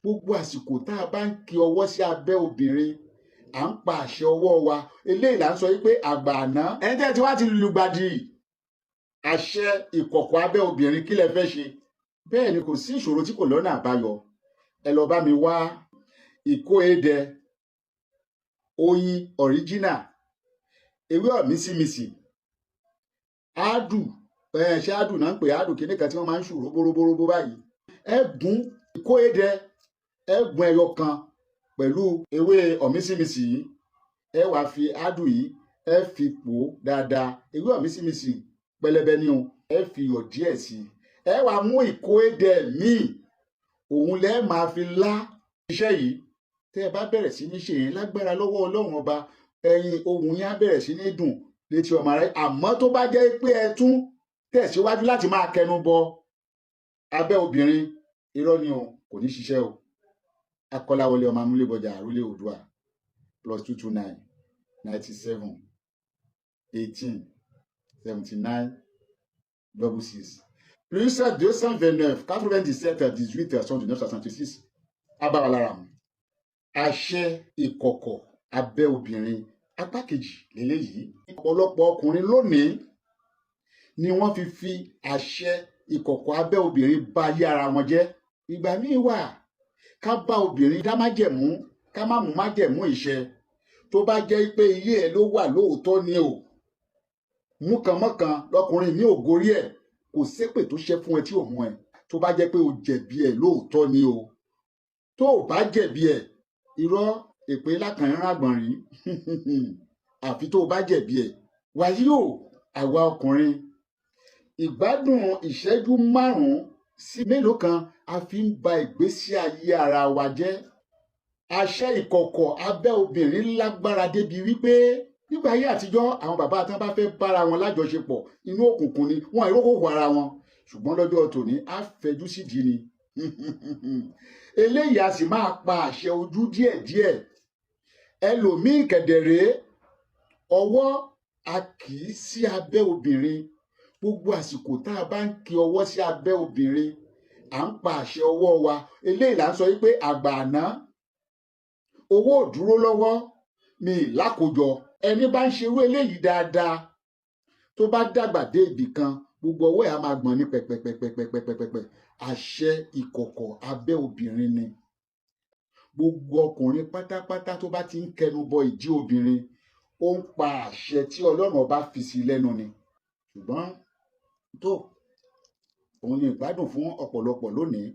Gbogbo àsìkò tá a bá ń ki ọwọ́ sí abẹ́ obìnrin, à ń pa àṣẹ ọwọ́ wa. Eléyìí là ń sọ wípé àgbà àná. Ẹni tẹ́ ti wá ti lùgbàdì àṣẹ ìkọ̀kọ̀ abẹ́ obìnrin, kí lẹ fẹ́ ṣe? Bẹ́ẹ̀ ni, kò sí ìṣòro tí kò lọ́nà àbáyọ. Ẹ lọ bá mi wá ìkó edẹ, oyin original, ewé ọ̀mísìmísì, áàdù. Ẹ ṣé áàdù náà ń pè áàdù kíní kan tí wọ́n máa ń ṣù róbóróbóróbó báyìí. Ẹ gún ìkó edẹ, ẹ gún ẹyọ kan pẹ̀lú ewé ọ̀mísìmísì yìí. Ẹ wàá fi áàdù yìí, ẹ fi pò ó dáadáa. Ewé ọ̀mísìmísì pẹlẹbẹ ni o. Ẹ fi iyọ̀ díẹ̀ sí i. Ẹ wàá mú ìkó edẹ míì, òun lẹ máa fi lá iṣẹ́ yìí. Tẹ́ ẹ bá bẹ̀rẹ̀ sí ní ṣe yẹn, lágbára lọ́wọ́ Ọlọ́run Ọba, ẹ̀yin ohùn yín á bẹ̀rẹ̀ sí ní dùn létí ọmọ rẹ. Àmọ́ tó bá jẹ́ pé ẹ tún tẹ̀síwájú láti máa kẹnu bọ abẹ́ obìnrin, irọ́ ni o, kò ní ṣiṣẹ́ o. Akọ́láwọlé ọmọ amúlébọjà, àrólé Oòduà, +229 97 18 79 66, +229 97 18 79 66. Abáwa lára mu. Àṣẹ ìkọ̀kọ̀ abẹ́ obìnrin apá kejì lélẹ́yìí. Ọ̀pọ̀lọpọ̀ ọkùnrin lónìí ni wọ́n fi fi àṣẹ ìkọ̀kọ̀ abẹ́ obìnrin ba ayé ara wọn jẹ́. Ìgbà míì wà, ká bá obìnrin dá májẹ̀mú, ká má mú májẹ̀mú ìṣẹ. Tó bá jẹ́ pé ilé ẹ̀ ló wà lóòótọ́ ni o, mú kan mọ́kan lọkùnrin mi ò gorí ẹ̀, kò sépè tó ṣẹ́ fún ẹ tí ò mú ẹ. Tó bá jẹ́ pé o jẹ̀bi ẹ̀ lóòótọ́ ni o. Tó o bá jẹ̀bi ẹ̀, irọ́, èpè lákànrán àgbọ̀n rí, àfi tó o bá jẹ̀bi ẹ̀. Wàyí o, àwa ọkùnrin, ìgbádùn ìṣẹ́jú 5 sí mélòó kan, a fi ń ba ìgbésí ayé ara wa jẹ́. Àṣẹ ìkọ̀kọ̀ abẹ́ obìnrin lágbára débi wípé nígbà ayé àtijọ́, àwọn bàbá tí wọ́n bá fẹ́ bára wọn lájọṣepọ̀, inú òkùnkùn ni wọ́n ìrókòkò ara wọn. Ṣùgbọ́n lọ́jọ́ tòní, á fẹjú sídìí ni. Eléyìí a sì máa pa àṣẹ ojú díẹ̀díẹ̀. Ẹlòmíì kẹ̀dẹ̀rẹ́, ọwọ́ a kì í sí abẹ́ obìnrin. Gbogbo àsìkò tá a bá ń ki ọwọ́ sí abẹ́ obìnrin, à ń pa àṣẹ ọwọ́ wa. Eléyìí là ń sọ wípé àgbà àná, owó ò dúró lọ́wọ́ mi lákòjọ. Ẹni bá ń ṣerú eléyìí dáadáa, tó bá dàgbà dé ibì kan, gbogbo ọwọ́ ẹ̀ á máa gbọ̀n ní pẹ̀pẹ̀pẹ̀pẹ̀pẹ̀pẹ̀pẹ̀. Àṣẹ ìkọ̀kọ̀ abẹ́ obìnrin ni. Gbogbo ọkùnrin pátápátá tó bá ti ń kẹnu bọ ìdí obìnrin, ó ń pa àṣẹ tí Ọlọ́run Ọba fi sí lẹ́nu ni. Ṣùgbọ́n tó òun ni ìgbádùn fún ọ̀pọ̀lọpọ̀ lónìí.